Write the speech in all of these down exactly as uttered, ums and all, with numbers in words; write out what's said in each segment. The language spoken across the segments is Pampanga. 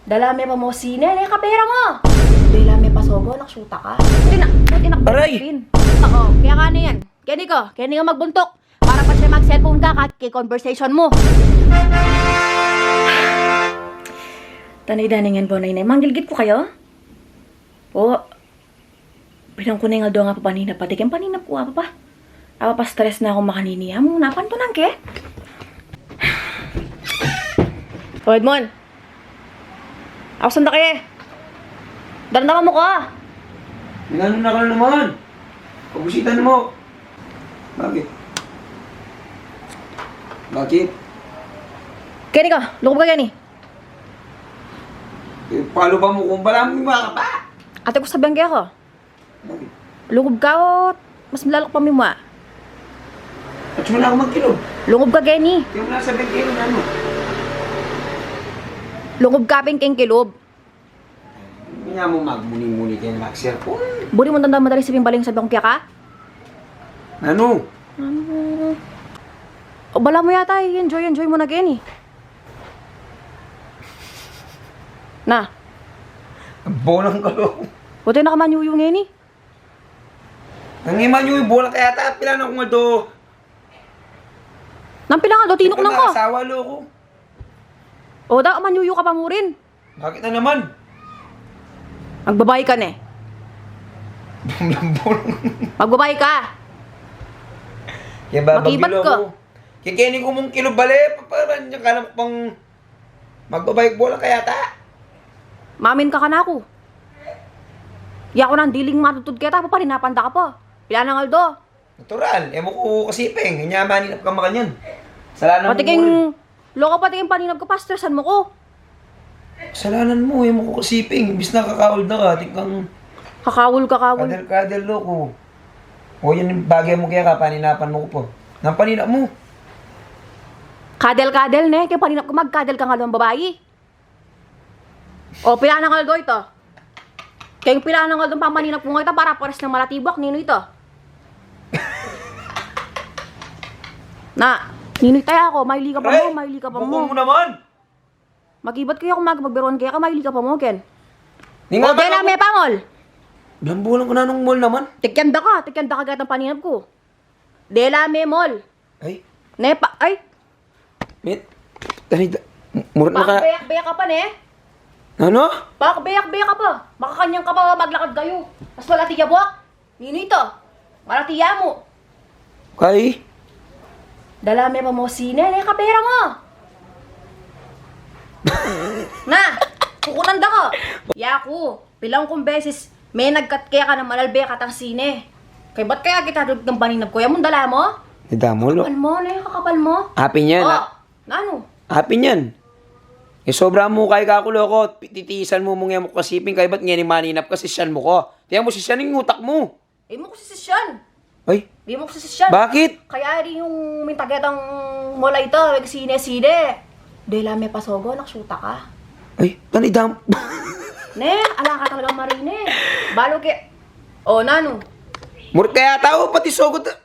Dala me pa mu sine, ne kapera mu. Dala me pa sogo, naksuta ka. Buti na, buti na. Aray! Pin. Ako, kaya ka na yan. Kaya ni ko, kaya ni ko magbuntok. Para pa siya mag-cellphone ka, kahit kay conversation mo. Tanay daningan po, Nay, Nay. Manggilgit ko kayo? Po. Bilang ko na yung aldo nga papaninap, pati keng paninap ko, apa pa. Apa pa stress na ako makanini. Amu, napantunan ke? O, Edmond. Ako sanda ke. Daramdaman mu ka. Minano na ka na naman? Pagusitan mo. Bakit? Bakit? Keni ka, lukub ka keni. Eh, palo ba mu kung bala mu yung mga kapa? Ate ko sabihan kaya ko. Bakit? Lungub ka o mas malalak pa mimua? At simula ako magkilob. Lungub ka, Kenny. Kaya mo na sabihin kayo na ano. Lungub ka, pin, keng kilob. Hindi nga mo magmuni-muni kayo mag-cellphone. Buri mo tanda madali sabihin baling sabi kong kaya ka? Ano? Ano? O, bala mo yata, enjoy, enjoy mo na, Kenny. Na. Bolang ka, lo. Buti na ka manyuyu ngeni. Nang iman yu, bolang ka yata, pila na kung aldo. Nang pila nga aldo, tinuknang ka. Asawa, loko. O, da, manyuyu ka pa mu rin. Bakit na naman? Magbabayi ka ne. Bolang. Magbabayi ka. Kaya ba, makibat bagilo ka. Ko. Kikini ko mung kilo bale, pa-, pa-, pa-, niya ka na pang magbabayik bola kaya ta? Mamin ka kanaku. Yaku nang diling matutud keta, papaninapan da ka pa. Pila nang aldo? Natural, e mo ku kasiping, inya maninap ka makanyan. Salanan mu rin. Pati keng, loko, pati keng paninap ka, pastresan mu ku. Salanan mu, e mo ku kasiping, imbis na kakawul da ka, atin kang kakawul, kakawul. Kadel-kadel, loko. O, yan ing bagay mu kaya ka, paninapan mu ku pa. Nang paninap mu. Kadel-kadel ne, keng paninap ku magkadel kang alwang babayi. O, pila nang aldo ita? Keng pila nang aldo pampaninap ku ngeni ita, para pares nang malatibak, ninu ita? Na, ninu ita? Yaku, maili ka pa mu, maili ka pa mu. Bukung mu naman. Makibat kaya ku, mag-, magbiruan kaya ka, maili ka pa mu, ken. O, dela me pa mall. Blambulan ku na nung mall naman. Tikyan da ka, tikyan da ka gatang paninap ku. Dela me mall. Ay. Ne pa, ay. Mit, tani da, murut na ka. Pakbeyak-beyak ka pa, ne? Ano? Pakbeyak-beyak ka pa. Makakanyan ka pa, maglakad kayu. Mas wala ti yabuak. Ninu ita? Malati ya mu. Kay? Dala me pa mu sine, ne kapera mu. Na, kukunan da ka. Yaku, pilang kung beses, me nagkat kaya ka na manalbe ka tang sine. Kay bat kaya kita dun ng paninap ku, ya mu dala mu? Ni damo, lo. Kakapal mu, ne, kakapal mu. Apin yan, o, a-, nanu? Apin yan. E, sobra mu kay kaku, loko, titiisan mu mung e mu kasiping, kay bat ngeni maninap ka, sisyan mu ku. Tiyan mu, sisyan ing utak mu. E mu ku sisisyan. Ay. Di mu ku sisisyan. Bakit? Kaya di yung minta ketang mall a ita, magsine-sine. Dela me pa sogo, naksuta ka. Ay, tani dam. Ne, ala ka talagang marine. Balu ke. O, nanu? Murut kaya tau, pati sogo ta-,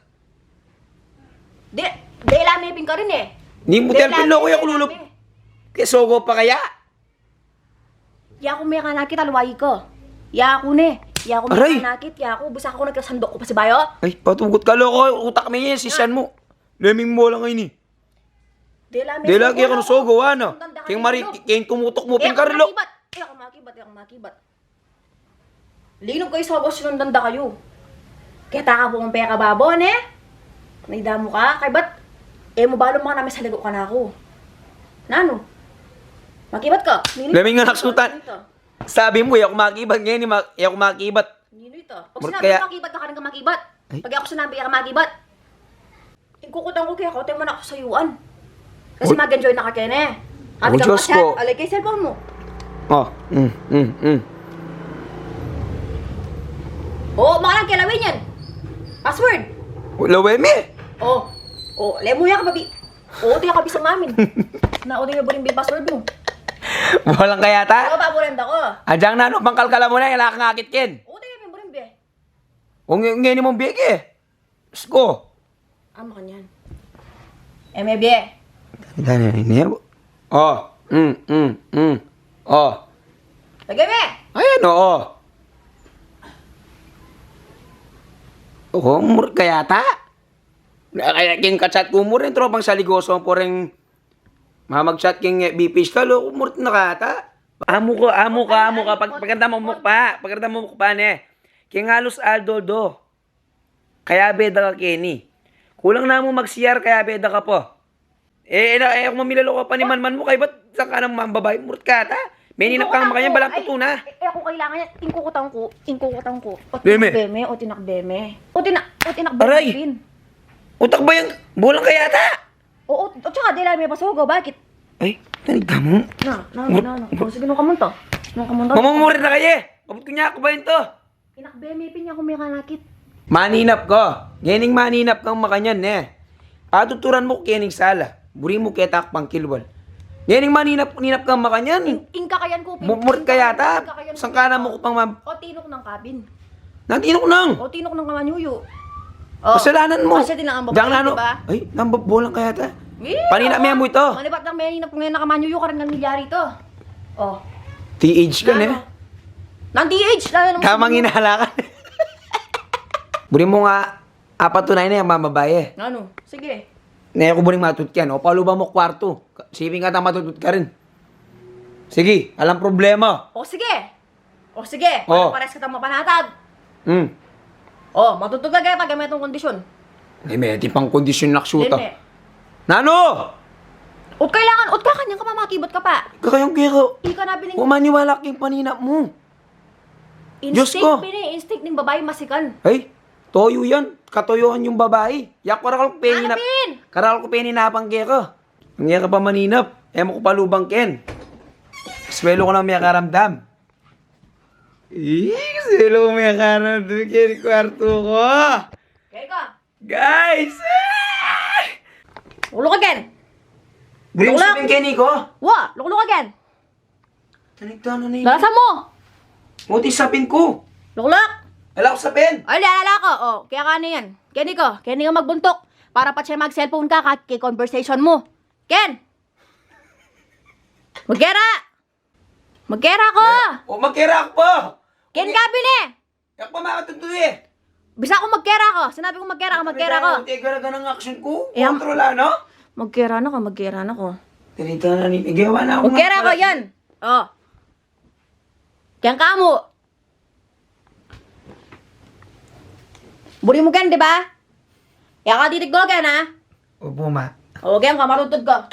de-, dela me pin karin e. Ni mu telpon, loko, yaku lulup. Ke sogo pa kaya? Yaku me kanakit, alwayi ka. Yaku ne. Yaku me kanakit, yaku. Bisa ku nagkasandok ku pa si bayo. Ay, patugut ka, loko, utak me yan, sisyan mu. Leming mu lang ini. Dela me, dela sogo, kaya ka na sogo, ana. Keng mari, keng tumutuk mu pin karilo. Yaku makibat, yaku makibat. Linub kayu sogo, sinundan da kayu. Keta ka pung pekababo, ne? Naida mu ka, kay bat e mu balu makanami sa lagu kanaku. Nanu? Makibat ka? Ninu ita? Leming anak sutan. Ninu ita? Sabi mu, yaku makibat, ngeni ma-, yaku makibat. Ninu ita? Pag sinabi kaya, makibat ka, karin ka makibat. Ay. Pag yaku sinabi, yaku makibat. Ing kukutan ku kaya, kaute mu na aku sayuan. Kasi mag-enjoy na ka kene. Ate ka, Diyos ko. Alay kay cellphone mu. O, mm, mm, mm. O, makalang kaya lawen yan. Password. Lawen mi. O, o, lemu ya ka babi. O, tiya ka bisa mamin. Na, o, tiya buring bi password mu. Bolang kaya ta? O, baburan da ko. Adyang nanu, pangkalkala mu na, ila kang akit ken. O, tiya buring bi. O, nge-, ngeni mung bi ke. Sko. Ama kanyan. Eme bie. Tani, tani, ini ya, Bu. O, mm, mm, mm. O. Lagay me! Ayan, oo. Oo, murut ka yata. Kaya king kachat ku mu rin, tropang saligoso po rin. Mamag-chat king F B page ka, loko, murut na ka ata. Amu ko, amu ka, amu ka. Pag, pagkanta mo mukpa, pagkanta mo mukpa, ne. King alus aldo do. Kaya beda ka, Kenny. Kulang na mu mag-C R, kaya beda ka po. Eh, eh, na, eh, kung mamilalo ka pa ni manman mu, kay ba't sa ka nang mambabae, murut ka ata? Meninap ka makanyan, balang putu na. Eh, eh, ako kailangan yan. Ingkukutang ko, ingkukutang ko. O Beme. Tinakbe me, o tinakbe me. O tina-, o tinakbe Aray! Pin. Utak ba yan? Bulang ka yata? Oo, o tsaka dila me pasugo, bakit? Ay, tanda mo. Na, na, Mur- na, na. O, sige, nung kamunta. Nung kamunta. Mamumurit na kayo eh. Abot ko niya, ako ba yun to? Inakbe me pin ya kung me kanakit. Maninap ka. Ngening maninap kang makanyan, ne. Patuturan mu ku kening sala. Buri mu ketak pangkilwal. Ngening maninap, ninap kang makanyan. Ing-, ingka kayan ku, pin. Mumurt ka yata. Ingka kayan ku, pin. Sangkana mu ku pang mam- O tinuk nang kabin. Nang tinuk nang. O tinuk nang kamanyuyu. O. Kasalanan mu. Kasi tinangan ba Dang pa, nano. Diba? Ay, nang bolang ka yata. Eh, Panina oo. Me mu ito. Manibat nang meninap ku ngayon na kamanyuyu, karang nang milyari ito. O. T H ka, ne? Nano? Nang T H, lalo nang Tamang inalakan. Buri mu nga, apat to na ini ang mamabaye. Ano? Sige. Ne, aku buring matut ka, no? Paluba mu kwarto. Siping ka ta matutut ka rin. Sige, alang problema. O, sige. O, sige. O. Para pares kita mapanatag. Hmm. O, matutut ka kaya taga metong kondisyon. Ay, may di pang kondisyon naksuta. Deme. Nano? Ut kailangan, ut kakanyan ka pa, makibat ka pa. Kakayang kaya ka. Ika na bining Umaniwala king paninap mu. Diyos Instinct, ko. Pin, eh, instinct ning babae masikan. Ay, toyo yan. Katoyohan yung babae. Yak, karakal ku peninap. Ano, Pin? Karakal ku peninapang keka. Ang iya ka pa maninap. E mo ku palubang ken. Swelo ko nang miyakaramdam. Ih, swelo ko miyakaramdam ken kwarto ko. Kaya ka? Guys! Ah! Lukluk ka, Ken! Bring Lukluk! Sapin, Kenny ko. Wa, lukluk ka, Ken! Tanig tana na yun. Lalasan mu! Muti sapin ku. Lukluk! Ala ku sapin. Ay, ala, ala ko. O, kaya ka na yan. Kenny ko, Kenny ko magbuntuk. Para pa siya mag-cellphone ka, ka-, kay conversation mu. Ken! Magkera! Magkera ko! O, magkera ku pa! Ken ka, Pin, eh! Yak pa makatuntu, eh! Bisa ku magkera ko. Sinabi ku magkera ko, magkera ko. Tigara ka ng action ku. Eh, am- Kontrola, no? Magkera na ka, magkera na ko. Tinita na ni, igawa na ako. Magkera ko, yan. O. Keng kamu. Buri mu ken, di ba? Yak ka titiggo ken, ha? Opo, ma. O, ken ka, matutug ka.